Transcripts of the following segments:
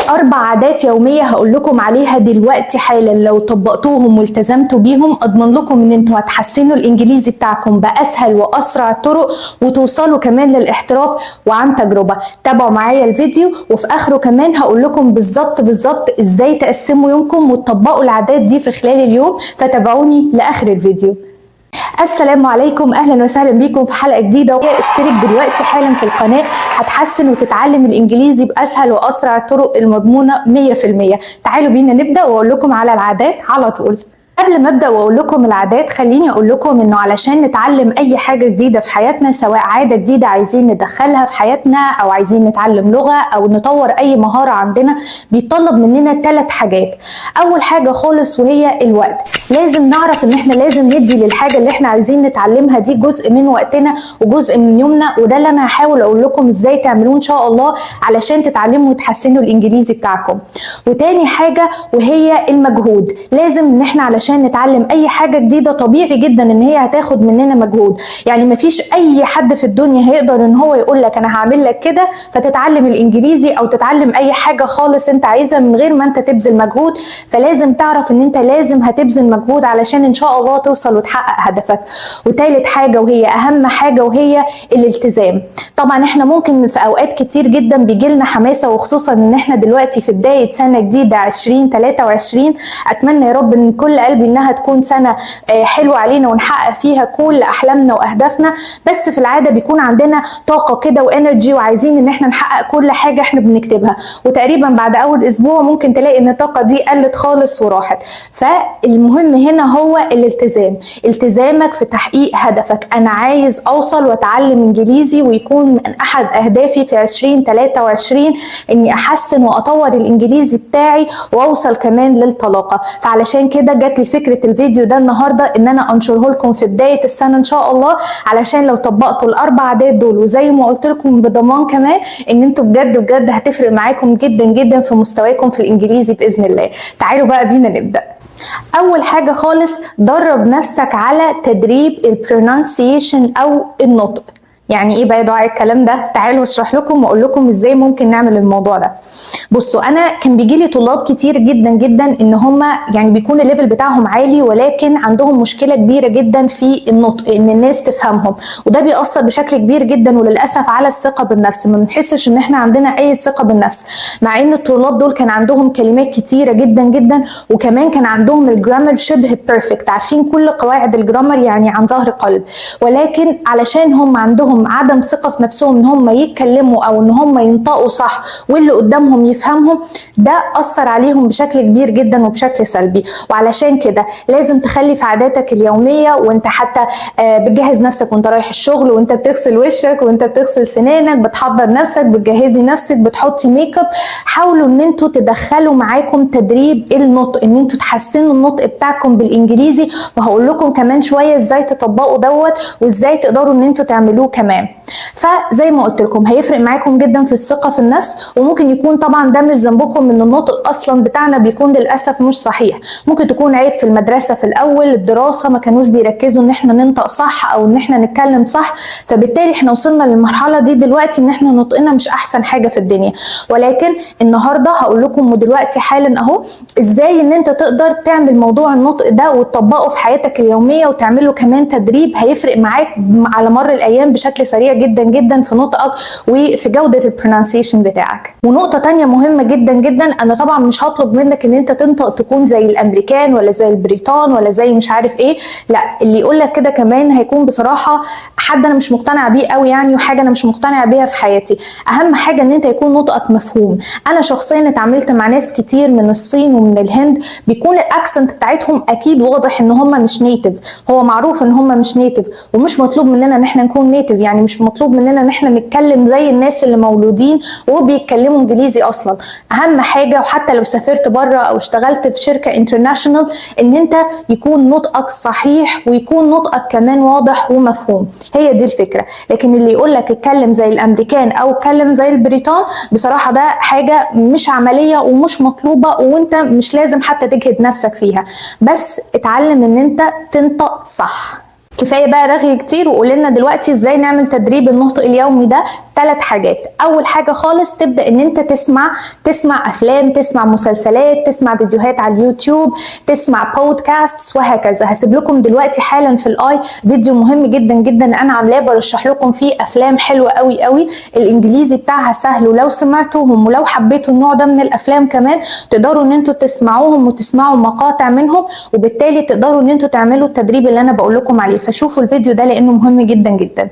أربع عادات يومية هقول لكم عليها دلوقتي حالا، لو طبقتوهم والتزمتوا بيهم أضمن لكم إن انتوا هتحسنوا الإنجليزي بتاعكم بأسهل وأسرع الطرق وتوصلوا كمان للاحتراف وعن تجربة. تابعوا معايا الفيديو، وفي آخره كمان هقول لكم بالظبط بالظبط إزاي تقسموا يومكم وتطبقوا العادات دي في خلال اليوم، فتابعوني لآخر الفيديو. السلام عليكم، اهلا وسهلا بيكم في حلقة جديده. اشترك دلوقتي حالا في القناه، هتحسن وتتعلم الانجليزي باسهل واسرع الطرق المضمونه 100%. تعالوا بينا نبدا واقول لكم على العادات على طول. قبل ما ابدا واقول لكم العادات، خليني اقول لكم انه علشان نتعلم اي حاجة جديدة في حياتنا، سواء عادة جديدة عايزين ندخلها في حياتنا او عايزين نتعلم لغة او نطور اي مهارة عندنا، بيطلب مننا ثلاث حاجات. اول حاجة خالص وهي الوقت. لازم نعرف ان احنا لازم ندي للحاجة اللي احنا عايزين نتعلمها دي جزء من وقتنا وجزء من يومنا، وده اللي انا هحاول اقول لكم ازاي تعملوه ان شاء الله علشان تتعلموا وتحسنوا الانجليزي بتاعكم. وتاني حاجة وهي المجهود. لازم ان احنا علشان نتعلم اي حاجة جديدة طبيعي جدا ان هي هتاخد مننا مجهود. يعني مفيش اي حد في الدنيا هيقدر ان هو يقول لك انا هعمل لك كده فتتعلم الانجليزي او تتعلم اي حاجة خالص انت عايزها من غير ما انت تبذل مجهود. فلازم تعرف ان انت لازم هتبذل مجهود علشان ان شاء الله توصل وتحقق هدفك. وتالت حاجة وهي اهم حاجة وهي الالتزام. طبعا احنا ممكن في اوقات كتير جدا بيجي لنا حماسه، وخصوصا ان احنا دلوقتي في بداية سنة جديدة 2023. اتمنى يا رب من كل قلبي انها تكون سنة حلوة علينا ونحقق فيها كل احلامنا واهدافنا. بس في العادة بيكون عندنا طاقة كده و energy وعايزين ان احنا نحقق كل حاجة احنا بنكتبها، وتقريبا بعد اول اسبوع ممكن تلاقي ان الطاقة دي قلت خالص وراحت. فالمهم هنا هو الالتزام، التزامك في تحقيق هدفك. انا عايز اوصل واتعلم انجليزي ويكون من احد اهدافي في 2023 اني احسن واطور الانجليزي بتاعي واوصل كمان للطلاقه. فعلشان كده جات لي فكرة الفيديو ده النهارده ان انا انشره لكم في بداية السنة ان شاء الله، علشان لو طبقتوا الاربع عادات دول، وزي ما قلت لكم بضمان كمان ان انتوا بجد بجد هتفرق معاكم جدا جدا في مستواكم في الانجليزي باذن الله. تعالوا بقى بينا نبدا. اول حاجة خالص، درب نفسك على تدريب ال pronunciation او النطق. يعني ايه بقى يا دعاء الكلام ده؟ تعالوا اشرح لكم واقول لكم ازاي ممكن نعمل الموضوع ده. بصوا، انا كان بيجي لي طلاب كتير جدا جدا ان هم يعني بيكون ال level بتاعهم عالي، ولكن عندهم مشكلة كبيرة جدا في النطق، ان الناس تفهمهم، وده بيأثر بشكل كبير جدا وللاسف على الثقة بالنفس. ما بنحسش ان احنا عندنا اي ثقة بالنفس، مع ان الطلاب دول كان عندهم كلمات كتيرة جدا جدا، وكمان كان عندهم ال grammar شبه perfect، عارفين كل قواعد ال grammar يعني عن ظهر قلب، ولكن علشان هم عندهم عدم ثقة في نفسهم ان هم يتكلموا او ان هم ينطقوا صح واللي قدامهم يفهمهم، ده اثر عليهم بشكل كبير جدا وبشكل سلبي. وعلشان كده لازم تخلي في عاداتك اليوميه، وانت حتى بتجهز نفسك وانت رايح الشغل، وانت بتغسل وشك، وانت بتغسل سنانك، بتحضر نفسك، بتجهزي نفسك، بتحطي ميك اب، حاولوا ان انتوا تدخلوا معاكم تدريب النطق، ان انتوا تحسنوا النطق بتاعكم بالانجليزي. وهقول لكم كمان شوية ازاي تطبقوا دوت وازاي تقدروا ان انتوا تعملوه كمان. فزي ما قلت لكم هيفرق معاكم جدا في الثقة في النفس. وممكن يكون طبعا ده مش ذنبكم ان النطق اصلا بتاعنا بيكون للاسف مش صحيح، ممكن تكون عيب في المدرسة في الاول الدراسه، ما كانوش بيركزوا ان احنا ننطق صح او ان احنا نتكلم صح، فبالتالي احنا وصلنا للمرحلة دي دلوقتي ان احنا نطقنا مش احسن حاجة في الدنيا. ولكن النهارده هقول لكم ودلوقتي حالا اهو ازاي ان انت تقدر تعمل موضوع النطق ده وتطبقه في حياتك اليومية وتعمله كمان تدريب، هيفرق معاك على مر الايام بشكل سريع جدا جدا في نطقك وفي جوده ال pronunciation بتاعك. ونقطة تانية مهمة جدا جدا، انا طبعا مش هطلب منك ان انت تنطق تكون زي الامريكان ولا زي البريطان ولا زي مش عارف ايه، لا، اللي يقول لك كده كمان هيكون بصراحة حد انا مش مقتنعة بيه قوي يعني، وحاجه انا مش مقتنعة بيها في حياتي. اهم حاجة ان انت يكون نطقك مفهوم. انا شخصيا اتعاملت مع ناس كتير من الصين ومن الهند، بيكون ال accent بتاعتهم اكيد واضح ان هم مش native، هو معروف ان هم مش native، ومش مطلوب مننا ان احنا نكون native، يعني مش مطلوب مننا ان احنا نتكلم زي الناس اللي مولودين وبيتكلموا انجليزي اصلا. اهم حاجه، وحتى لو سافرت بره او اشتغلت في شركة international، ان انت يكون نطقك صحيح ويكون نطقك كمان واضح ومفهوم. هي دي الفكره. لكن اللي يقول لك اتكلم زي الامريكان او اتكلم زي البريطان، بصراحة ده حاجة مش عملية ومش مطلوبه، وانت مش لازم حتى تجهد نفسك فيها، بس اتعلم ان انت تنطق صح. كفاية بقى رغي كتير، وقول لنا دلوقتي ازاي نعمل تدريب النطق اليومي ده. 3 حاجات. اول حاجة خالص، تبدا ان انت تسمع افلام، تسمع مسلسلات، تسمع فيديوهات على اليوتيوب، تسمع بودكاست وهكذا. هسيب لكم دلوقتي حالا في ال i فيديو مهم جدا جدا انا عاملاه، برشح لكم فيه افلام حلوة قوي قوي، الانجليزي بتاعها سهل، ولو سمعتوهم ولو حبيتوا النوع ده من الافلام كمان تقدروا ان انتوا تسمعوهم وتسمعوا مقاطع منهم، وبالتالي تقدروا ان انتوا تعملوا التدريب اللي انا بقول لكم عليه. فشوفوا الفيديو ده لانه مهم جدا جدا.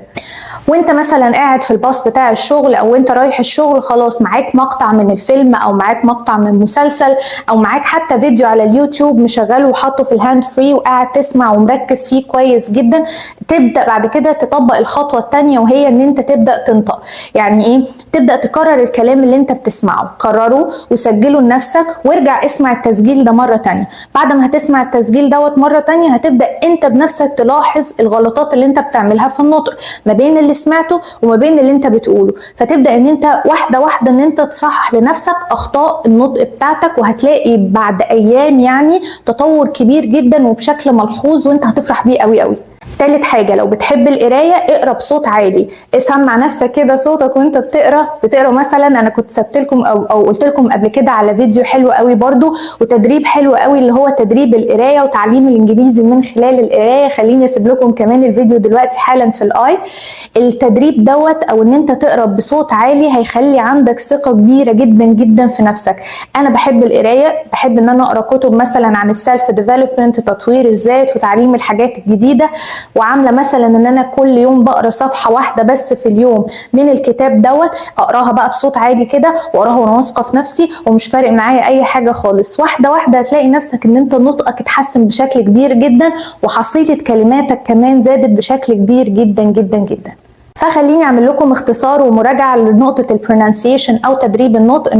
وانت مثلا قاعد في الباص بتاع الشغل او انت رايح الشغل، خلاص معاك مقطع من الفيلم او معاك مقطع من مسلسل او معاك حتى فيديو على اليوتيوب مشغله وحاطه في ال hand free وقاعد تسمع ومركز فيه كويس جدا. تبدا بعد كده تطبق الخطوة الثانيه، وهي ان انت تبدا تنطق. يعني ايه؟ تبدا تكرر الكلام اللي انت بتسمعه، كرره وسجله لنفسك وارجع اسمع التسجيل ده مرة تانية. بعد ما هتسمع التسجيل دوت مرة تانية، هتبدا انت بنفسك تلاحظ الغلطات اللي انت بتعملها في النطق ما بين اللي سمعته وما بين اللي انت بتقوله، فتبدا ان انت واحدة واحدة ان انت تصحح لنفسك اخطاء النطق بتاعتك، وهتلاقي بعد ايام يعني تطور كبير جدا وبشكل ملحوظ، وانت هتفرح بيه قوي قوي. تالت حاجة، لو بتحب القراية اقرا بصوت عالي، اسمع نفسك كده صوتك وانت بتقرا. مثلا انا كنت سبت لكم او قلت لكم قبل كده على فيديو حلو قوي برضو وتدريب حلو قوي، اللي هو تدريب القراية وتعليم الانجليزي من خلال القراية. خليني اسيب لكم كمان الفيديو دلوقتي حالا في ال i. التدريب دوت او ان انت تقرا بصوت عالي هيخلي عندك ثقة كبيرة جدا جدا في نفسك. انا بحب القراية، بحب ان انا اقرا كتب مثلا عن ال self development، تطوير الذات وتعليم الحاجات الجديدة، وعامله مثلا ان انا كل يوم بقرا صفحة واحدة بس في اليوم من الكتاب دوت، اقراها بقى بصوت عالي كده واقراها وانا واثقة في نفسي ومش فارق معايا اي حاجة خالص. واحدة واحدة هتلاقي نفسك ان انت نطقك اتحسن بشكل كبير جدا، وحصيله كلماتك كمان زادت بشكل كبير جدا جدا جدا. فخليني اعمل لكم اختصار ومراجعة لنقطة ال pronunciation او تدريب النطق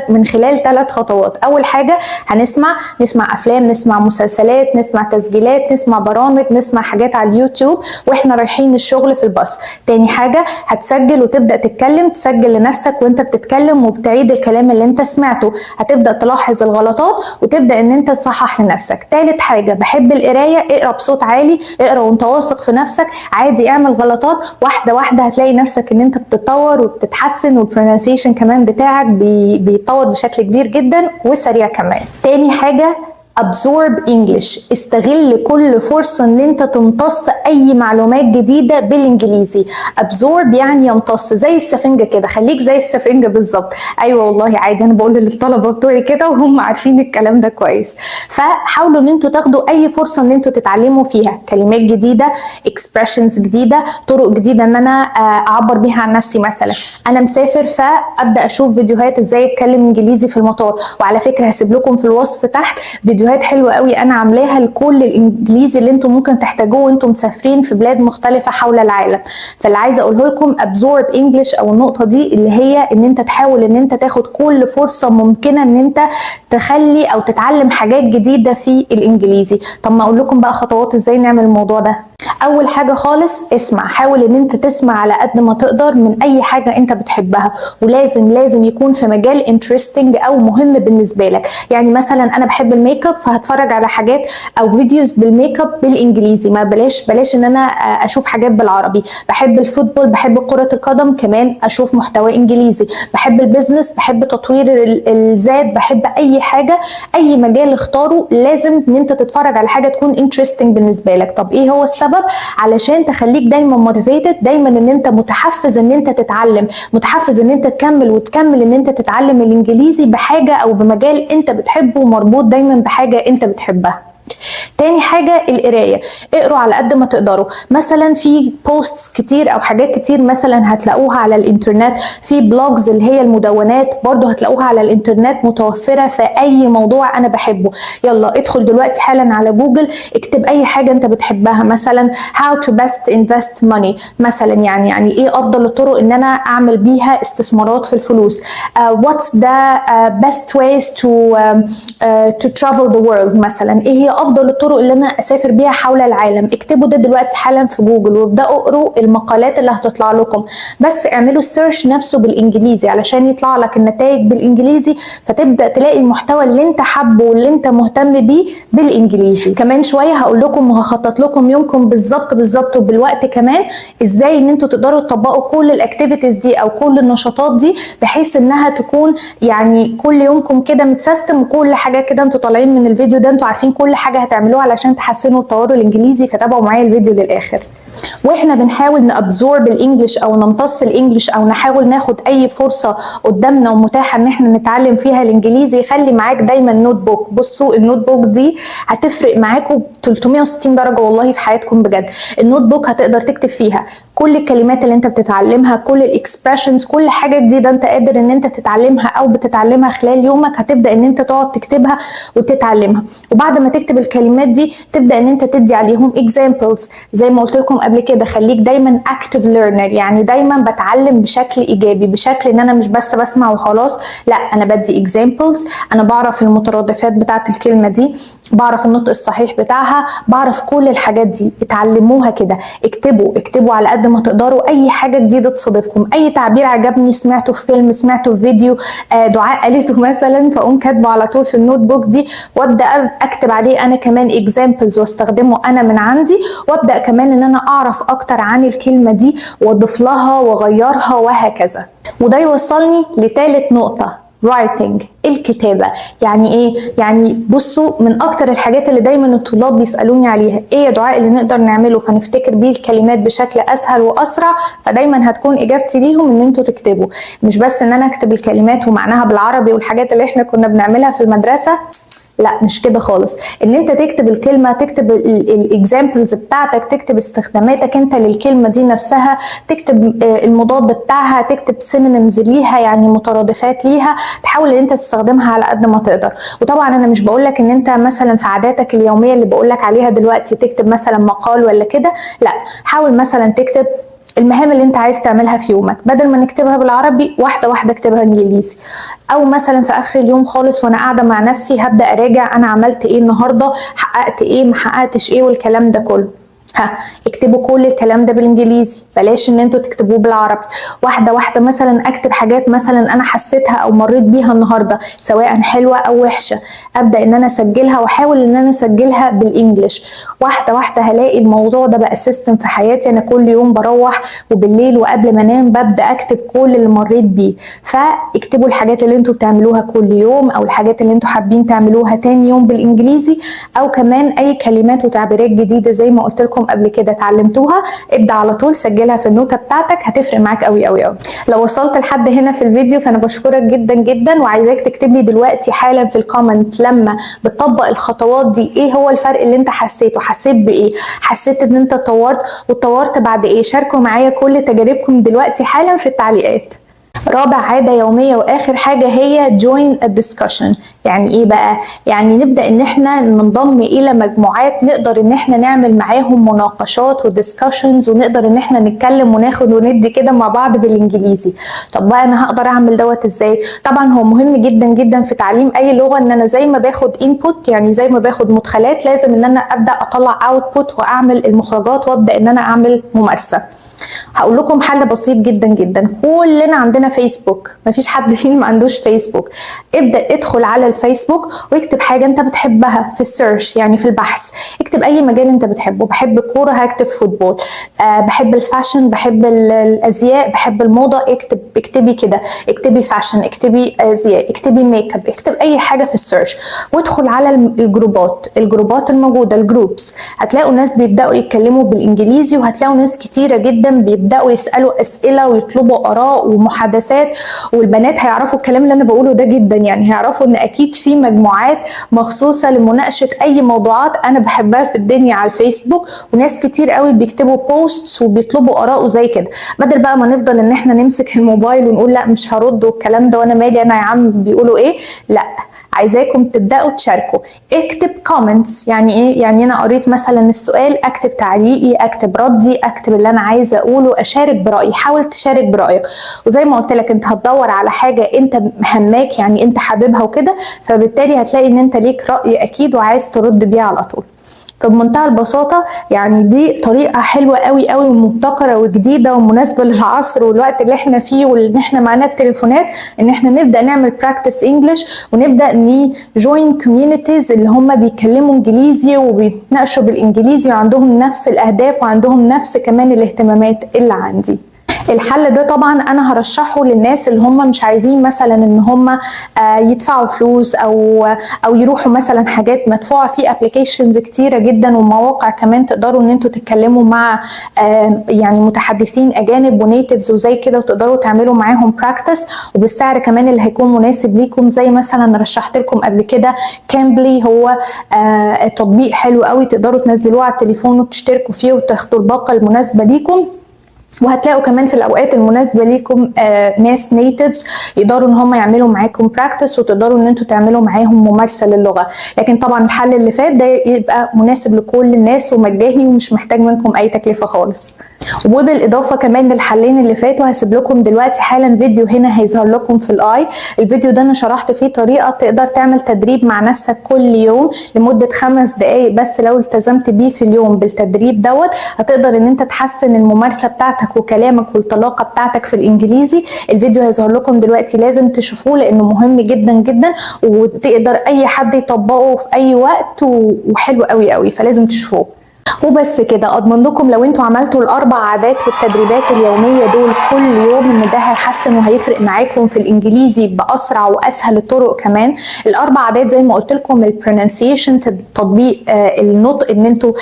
من خلال 3 خطوات. اول حاجة هنسمع افلام، نسمع مسلسلات، نسمع تسجيلات، نسمع برامج، نسمع حاجات على اليوتيوب واحنا رايحين الشغل في الباص. تاني حاجة هتسجل وتبدا تتكلم، تسجل لنفسك وانت بتتكلم وبتعيد الكلام اللي انت سمعته، هتبدا تلاحظ الغلطات وتبدا ان انت تصحح لنفسك. تالت حاجة، بحب القراية، اقرا بصوت عالي، اقرا وانت واثق في نفسك، عادي اعمل غلطات، واحدة واحدة هتلاقي نفسك ان انت بتتطور وبتتحسن، وال pronunciation كمان بتاعك بيتطور بشكل كبير جدا وسريع كمان. تاني حاجة، absorb English، استغل كل فرصة ان انت تمتص اي معلومات جديدة بالانجليزي. absorb يعني يمتص، زي السفنجة كده، خليك زي السفنجة بالظبط. ايوه والله عادي، انا بقول للطلبة بتوعي كده وهم عارفين الكلام ده كويس. فحاولوا ان انتوا تاخدوا اي فرصة ان انتوا تتعلموا فيها كلمات جديدة، expressions جديدة، طرق جديدة ان انا اعبر بيها عن نفسي. مثلا انا مسافر فابدا اشوف فيديوهات ازاي اتكلم انجليزي في المطار، وعلى فكرة هسيب لكم في الوصف تحت فيديوهات حلوة قوي انا عاملاها لكل الانجليزي اللي انتم ممكن تحتاجوه وانتم مسافرين في بلاد مختلفة حول العالم. فاللي عايزه اقوله لكم absorb English او النقطة دي اللي هي ان انت تحاول ان انت تاخد كل فرصة ممكنة ان انت تخلي او تتعلم حاجات جديدة في الانجليزي. طب ما اقول لكم بقى خطوات ازاي نعمل الموضوع ده. اول حاجة خالص، اسمع، حاول ان انت تسمع على قد ما تقدر من اي حاجة انت بتحبها، ولازم لازم يكون في مجال interesting او مهم بالنسبة لك. يعني مثلا انا بحب الميك اب، فهتفرج على حاجات او videos بال make up بالانجليزي، ما بلاش بلاش ان انا اشوف حاجات بالعربي. بحب ال football، بحب كره القدم، كمان اشوف محتوى انجليزي. بحب ال business، بحب تطوير الذات، بحب اي حاجه، اي مجال اختاره، لازم ان انت تتفرج على حاجة تكون interesting بالنسبة لك. طب ايه هو السبب؟ علشان تخليك دايما motivated، دايما ان انت متحفز ان انت تتعلم، متحفز ان انت تكمل وتكمل ان انت تتعلم الانجليزي بحاجة او بمجال انت بتحبه ومربوط دايما بحاجة انت بتحبها. تاني حاجة، القراية، اقروا على قد ما تقدروا. مثلا في posts كتير او حاجات كتير مثلا هتلاقوها على الانترنت، في blogs اللي هي المدونات برضو هتلاقوها على الانترنت متوفرة في اي موضوع انا بحبه. يلا ادخل دلوقتي حالا على جوجل، اكتب اي حاجة انت بتحبها، مثلا how to best invest money مثلا، يعني ايه افضل الطرق ان انا اعمل بيها استثمارات في الفلوس، what's the best ways to travel the world مثلا، ايه هي افضل الطرق ان انا اسافر العالم. الطرق اللي انا اسافر بيها حول العالم. اكتبوا ده دلوقتي حالا في جوجل وابداوا اقروا المقالات اللي هتطلع لكم، بس اعملوا ال search نفسه بالانجليزي علشان يطلع لك النتائج بالانجليزي، فتبدا تلاقي المحتوى اللي انت حابة واللي انت مهتم بيه بالانجليزي. كمان شوية هقول لكم وهخطط لكم يومكم بالظبط بالظبط وبالوقت كمان، ازاي ان انتوا تقدروا تطبقوا كل ال activities دي او كل النشاطات دي، بحيث انها تكون يعني كل يومكم كده متسيستم، وكل حاجة كده انتوا طالعين من الفيديو ده انتوا عارفين كل حاجة هتعملوها علشان تحسنوا وتطوروا الانجليزي. فتابعوا معايا الفيديو للاخر. واحنا بنحاول ن absorb ال English او نمتص ال English او نحاول ناخد اي فرصة قدامنا ومتاحه ان احنا نتعلم فيها الانجليزي، خلي معاك دايما notebook. بصوا، ال notebook دي هتفرق معاكم 360 درجه والله في حياتكم بجد. ال notebook هتقدر تكتب فيها كل الكلمات اللي انت بتتعلمها، كل ال expressions، كل حاجة جديدة انت قادر ان انت تتعلمها او بتتعلمها خلال يومك، هتبدا ان انت تقعد تكتبها وتتعلمها. وبعد ما تكتب الكلمات دي تبدا ان انت تدي عليهم examples. زي ما قلت لكم قبل كده، خليك دايما active learner، يعني دايما بتعلم بشكل ايجابي، بشكل ان انا مش بس بسمع وخلاص، لا، انا بدي examples، انا بعرف المترادفات بتاعه الكلمة دي، بعرف النطق الصحيح بتاعها، بعرف كل الحاجات دي. اتعلموها كده، اكتبوا اكتبوا على قد ما تقدروا اي حاجة جديدة تصادفكم، اي تعبير عجبني سمعته في فيلم، سمعته في فيديو، دعاء قالته مثلا، فاقوم كاتبه على طول في ال notebook دي وابدا اكتب عليه انا كمان examples واستخدمه انا من عندي، وابدا كمان ان انا اعرف اكتر عن الكلمة دي واضيف لها واغيرها وهكذا. وده يوصلني لثالث نقطه، writing، الكتابة. يعني ايه؟ يعني بصوا، من اكتر الحاجات اللي دايما الطلاب بيسألوني عليها: ايه يا دعاء اللي نقدر نعمله فنفتكر بيه الكلمات بشكل اسهل واسرع؟ فدايما هتكون اجابتي ليهم ان انتوا تكتبوا. مش بس ان انا اكتب الكلمات ومعناها بالعربي والحاجات اللي احنا كنا بنعملها في المدرسة، لا، مش كده خالص. ان انت تكتب الكلمه، تكتب ال examples بتاعتك، تكتب استخداماتك انت للكلمة دي نفسها، تكتب المضاد بتاعها، تكتب synonyms ليها، يعني مترادفات ليها، تحاول ان انت تستخدمها على قد ما تقدر. وطبعا انا مش بقول لك ان انت مثلا في عاداتك اليومية اللي بقول لك عليها دلوقتي تكتب مثلا مقال ولا كده، لا، حاول مثلا تكتب المهام اللي انت عايز تعملها في يومك، بدل ما نكتبها بالعربي، واحدة واحدة اكتبها انجليزي. او مثلا في اخر اليوم خالص وانا قاعدة مع نفسي هبدا اراجع انا عملت ايه النهارده، حققت ايه، ما حققتش ايه، والكلام ده كله. ها، اكتبوا كل الكلام ده بالانجليزي، بلاش ان انتوا تكتبوه بالعربي. واحدة واحده، مثلا اكتب حاجات مثلا انا حسيتها او مريت بيها النهارده، سواء حلوة او وحشه، ابدا ان انا اسجلها واحاول ان انا اسجلها بال English. واحدة واحدة هلاقي الموضوع ده بقى system في حياتي، انا كل يوم بروح وبالليل وقبل ما انام ببدا اكتب كل اللي مريت بيه. فاكتبوا الحاجات اللي انتوا بتعملوها كل يوم او الحاجات اللي انتوا حابين تعملوها تاني يوم بالانجليزي، او كمان اي كلمات وتعبيرات جديدة زي ما قلت لكم قبل كده اتعلمتوها، ابدا على طول سجلها في النوتة بتاعتك، هتفرق معاك قوي قوي قوي. لو وصلت لحد هنا في الفيديو فانا بشكرك جدا جدا، وعايزاك تكتب لي دلوقتي حالا في ال comment لما بتطبق الخطوات دي ايه هو الفرق اللي انت حسيته، حسيت بايه، حسيت ان انت اتطورت واتطورت بعد ايه. شاركوا معايا كل تجاربكم دلوقتي حالا في التعليقات. رابع عادة يومية وآخر حاجة هي join a discussion. يعني إيه بقى؟ يعني نبدأ إن إحنا ننضم إلى مجموعات نقدر إن إحنا نعمل معاهم مناقشات و discussions، ونقدر إن إحنا نتكلم وناخد وندي كده مع بعض بالإنجليزي. طب بقى أنا هقدر أعمل دوت إزاي؟ طبعا هو مهم جدا جدا في تعليم أي لغة إن أنا زي ما باخد input، يعني زي ما باخد مدخلات، لازم إن أنا أبدأ أطلع output وأعمل المخرجات وأبدأ إن أنا أعمل ممارسة. هقول لكم حل بسيط جدا جدا. كلنا عندنا فيسبوك، مفيش حد فينا ما عندوش فيسبوك. ابدا ادخل على الفيسبوك واكتب حاجة انت بتحبها في ال search، يعني في البحث. اكتب اي مجال انت بتحبه. بحب الكوره، هكتب football. بحب ال fashion، بحب الازياء، بحب الموضه، اكتب، اكتبي كده، اكتبي fashion، اكتبي ازياء، اكتبي ميك اب، اكتب اي حاجة في ال search وادخل على الجروبات الموجوده، ال groups. هتلاقوا ناس بيبداوا يتكلموا بالانجليزي، وهتلاقوا ناس كتيرة جدا بيبداوا يسالوا اسئلة ويطلبوا اراء ومحادثات. والبنات هيعرفوا الكلام اللي انا بقوله ده جدا، يعني هيعرفوا ان اكيد في مجموعات مخصوصة لمناقشة اي موضوعات انا بحبها في الدنيا على الفيسبوك، وناس كتير قوي بيكتبوا posts وبيطلبوا اراء وزي كده. بدل بقى ما نفضل ان احنا نمسك الموبايل ونقول لا مش هرد والكلام ده وانا مالي انا يا عم بيقولوا ايه، لا، عايزاكم تبداوا تشاركوا. اكتب comments. يعني ايه؟ يعني انا قريت مثلا السؤال، اكتب تعليقي، اكتب ردي، اكتب اللي انا عايزه اقوله، اشارك برايي. حاول تشارك برايك. وزي ما قلت لك، انت هتدور على حاجة انت هماك، يعني انت حاببها وكده، فبالتالي هتلاقي ان انت ليك راي اكيد وعايز ترد بيه على طول. فبمنتهى البساطة يعني دي طريقه حلوة قوي قوي ومبتكره وجديدة ومناسبة للعصر والوقت اللي احنا فيه، واللي احنا معانا التليفونات، ان احنا نبدا نعمل practice English ونبدا ن join communities اللي هم بيتكلموا انجليزي وبيتناقشوا بالانجليزي وعندهم نفس الاهداف وعندهم نفس كمان الاهتمامات اللي عندي. الحل ده طبعا انا هرشحه للناس اللي هم مش عايزين مثلا ان هم يدفعوا فلوس او يروحوا مثلا حاجات مدفوعه. في applications كتيرة جدا ومواقع كمان تقدروا ان انتوا تتكلموا مع يعني متحدثين اجانب و natives وزي كده، وتقدروا تعملوا معاهم practice وبالسعر كمان اللي هيكون مناسب ليكم. زي مثلا رشحت لكم قبل كده Cambly، هو تطبيق حلو قوي تقدروا تنزلوه على التليفون وتشتركوا فيه وتاخدوا الباقه المناسبة ليكم، وهتلاقوا كمان في الاوقات المناسبة ليكم ناس natives يقدروا ان هم يعملوا معاكم practice وتقدروا ان انتوا تعملوا معاهم ممارسة للغه. لكن طبعا الحل اللي فات ده يبقى مناسب لكل الناس ومجاني ومش محتاج منكم اي تكلفة خالص. وبالاضافة كمان للحلين اللي فاتوا، هسيب لكم دلوقتي حالا فيديو هنا هيظهر لكم في ال i. الفيديو ده انا شرحت فيه طريقه تقدر تعمل تدريب مع نفسك كل يوم لمدة 5 دقائق بس. لو التزمت بيه في اليوم بالتدريب دوت، هتقدر ان انت تحسن الممارسة بتاعتك وكلامك والطلاقه بتاعتك في الانجليزي. الفيديو هيظهر لكم دلوقتي، لازم تشوفوه لانه مهم جدا جدا وتقدر اي حد يطبقه في اي وقت وحلو قوي قوي، فلازم تشوفوه. وبس كده، اضمن لكم لو انتوا عملتوا الاربع عادات والتدريبات اليومية دول كل يوم ان ده هيحسن وهيفرق معاكم في الانجليزي باسرع واسهل الطرق كمان. الاربع عادات زي ما قلت لكم: ال pronunciation، تطبيق النطق، ان انتوا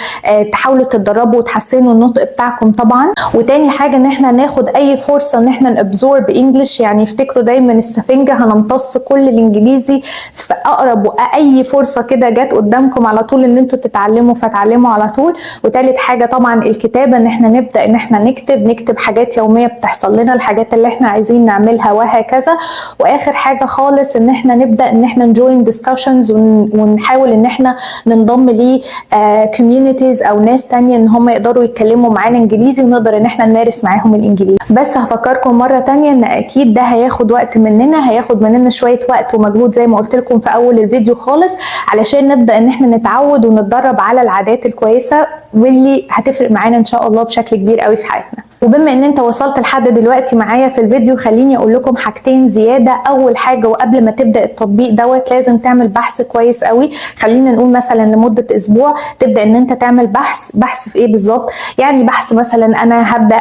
تحاولوا تتدربوا وتحسنوا النطق بتاعكم طبعا. وتاني حاجة ان احنا ناخد اي فرصة ان احنا ن absorb English، يعني افتكروا دايما السفنجه، هنمتص كل الانجليزي في اقرب اي فرصة كده جت قدامكم على طول ان انتوا تتعلموا، فتعلموا على طول. وتالت حاجة طبعا الكتابه، ان احنا نبدا ان احنا نكتب حاجات يومية بتحصل لنا، الحاجات اللي احنا عايزين نعملها وهكذا. واخر حاجة خالص ان احنا نبدا ان احنا ن join discussions ونحاول ان احنا ننضم ل communities او ناس تانية ان هم يقدروا يتكلموا معانا انجليزي ونقدر ان احنا نمارس معاهم الانجليزي. بس هفكركم مرة تانية ان اكيد ده هياخد وقت مننا، هياخد مننا شوية وقت ومجهود زي ما قلت لكم في اول الفيديو خالص، علشان نبدا ان احنا نتعود ونتدرب على العادات الكويسة واللي هتفرق معانا ان شاء الله بشكل كبير قوي في حياتنا. وبما ان انت وصلت لحد دلوقتي معايا في الفيديو، خليني اقول لكم حاجتين زياده. اول حاجه، وقبل ما تبدا التطبيق دوت، لازم تعمل بحث كويس قوي. خلينا نقول مثلا لمدة اسبوع تبدا ان انت تعمل بحث. بحث في ايه بالظبط؟ يعني بحث مثلا انا هبدا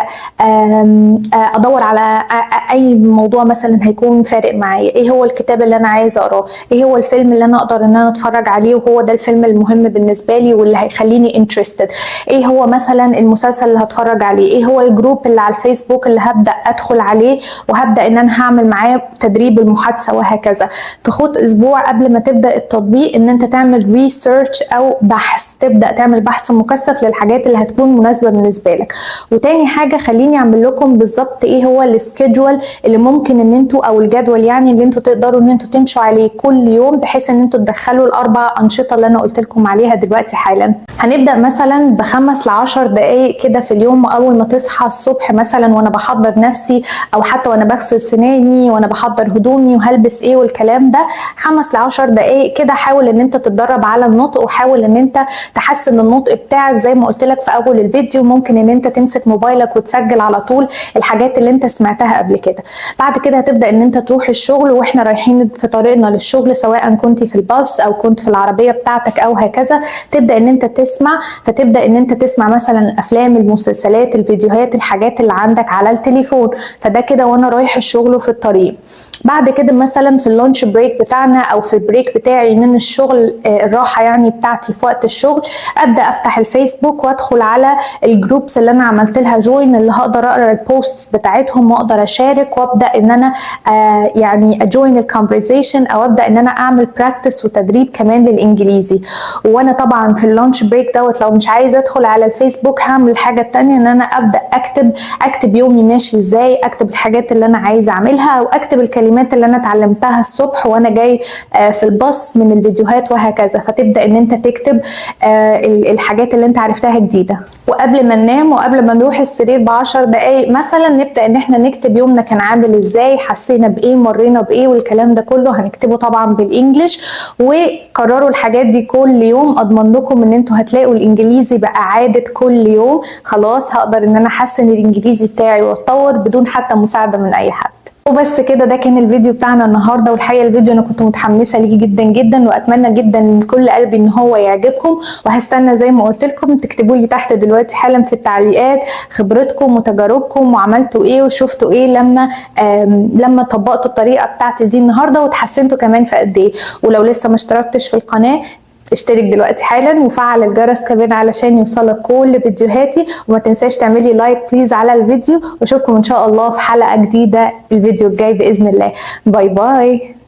ادور على اي موضوع مثلا هيكون فارق معايا، ايه هو الكتاب اللي انا عايزه اقراه، ايه هو الفيلم اللي انا اقدر ان انا اتفرج عليه وهو ده الفيلم المهم بالنسبة لي واللي هيخليني interested، ايه هو مثلا المسلسل اللي هتفرج عليه، ايه هو ال group اللي على الفيسبوك اللي هبدا ادخل عليه وهبدا ان انا هعمل معاه تدريب المحادثة وهكذا. فخد اسبوع قبل ما تبدا التطبيق ان انت تعمل research او بحث، تبدا تعمل بحث مكثف للحاجات اللي هتكون مناسبة بالنسبة لك. وتاني حاجه، خليني اعمل لكم بالظبط ايه هو ال schedule اللي ممكن ان انتوا او الجدول يعني اللي انتوا تقدروا ان انتوا تمشوا عليه كل يوم، بحيث ان انتوا تدخلوا الاربع انشطة اللي انا قلت لكم عليها دلوقتي حالا. هنبدا مثلا ب5 ل10 دقائق كده في اليوم، اول ما تصحى الصبح مثلا، وانا بحضر نفسي او حتى وانا بغسل سناني وانا بحضر هدومي وهلبس ايه والكلام ده، 5 ل10 دقائق كده حاول ان انت تتدرب على النطق وحاول ان انت تحسن النطق بتاعك. زي ما قلت لك في اول الفيديو، ممكن ان انت تمسك موبايلك وتسجل على طول الحاجات اللي انت سمعتها قبل كده. بعد كده هتبدا ان انت تروح الشغل، واحنا رايحين في طريقنا للشغل، سواء كنت في الباص او كنت في العربية بتاعتك او هكذا، تبدا ان انت تسمع. فتبدا ان انت تسمع مثلا الافلام، المسلسلات، الفيديوهات، الحاجات اللي عندك على التليفون. فده كده وانا رايح الشغل وفي الطريق. بعد كده مثلا في ال lunch break بتاعنا او في ال break بتاعي من الشغل، الراحة يعني بتاعتي في وقت الشغل، ابدا افتح الفيسبوك وادخل على ال groups اللي انا عملت لها join، اللي هقدر اقرا ال posts بتاعتهم واقدر اشارك وابدا ان انا يعني ا join ال conversation او ابدا ان انا اعمل practice وتدريب كمان للانجليزي. وانا طبعا في ال lunch break دوت، لو مش عايزه ادخل على الفيسبوك، هعمل الحاجة التانية ان انا ابدا اكتب. اكتب يومي ماشي ازاي، اكتب الحاجات اللي انا عايزه اعملها، واكتب الكلمات اللي انا اتعلمتها الصبح وانا جاي في الباص من الفيديوهات وهكذا. فتبدا ان انت تكتب الحاجات اللي انت عرفتها جديده. وقبل ما ننام وقبل ما نروح السرير ب10 دقايق مثلا، نبدا ان احنا نكتب يومنا كان عامل ازاي، حسينا بايه، مرينا بايه، والكلام ده كله هنكتبه طبعا بال English. وكرروا الحاجات دي كل يوم، اضمن لكم ان انتوا هتلاقوا الانجليزي بقى عادة كل يوم. خلاص، هقدر ان انا احسن الانجليزي بتاعي واتطور بدون حتى مساعدة من اي حد. وبس كده، ده كان الفيديو بتاعنا النهارده. والحقيقه الفيديو انا كنت متحمسه ليه جدا جدا، واتمنى جدا من كل قلبي ان هو يعجبكم. وهستنى زي ما قلت لكم تكتبوا لي تحت دلوقتي حالا في التعليقات خبرتكم وتجاربكم، وعملتوا ايه وشفتوا ايه لما طبقتوا الطريقه بتاعتي دي النهارده، وتحسنتوا كمان في قد ايه. ولو لسه ما اشتركتش في القناه، اشترك دلوقتي حالا وفعل الجرس كمان علشان يوصلك كل فيديوهاتي. وما تنساش تعملي like please على الفيديو، واشوفكم ان شاء الله في حلقة جديدة الفيديو الجاي باذن الله. bye bye.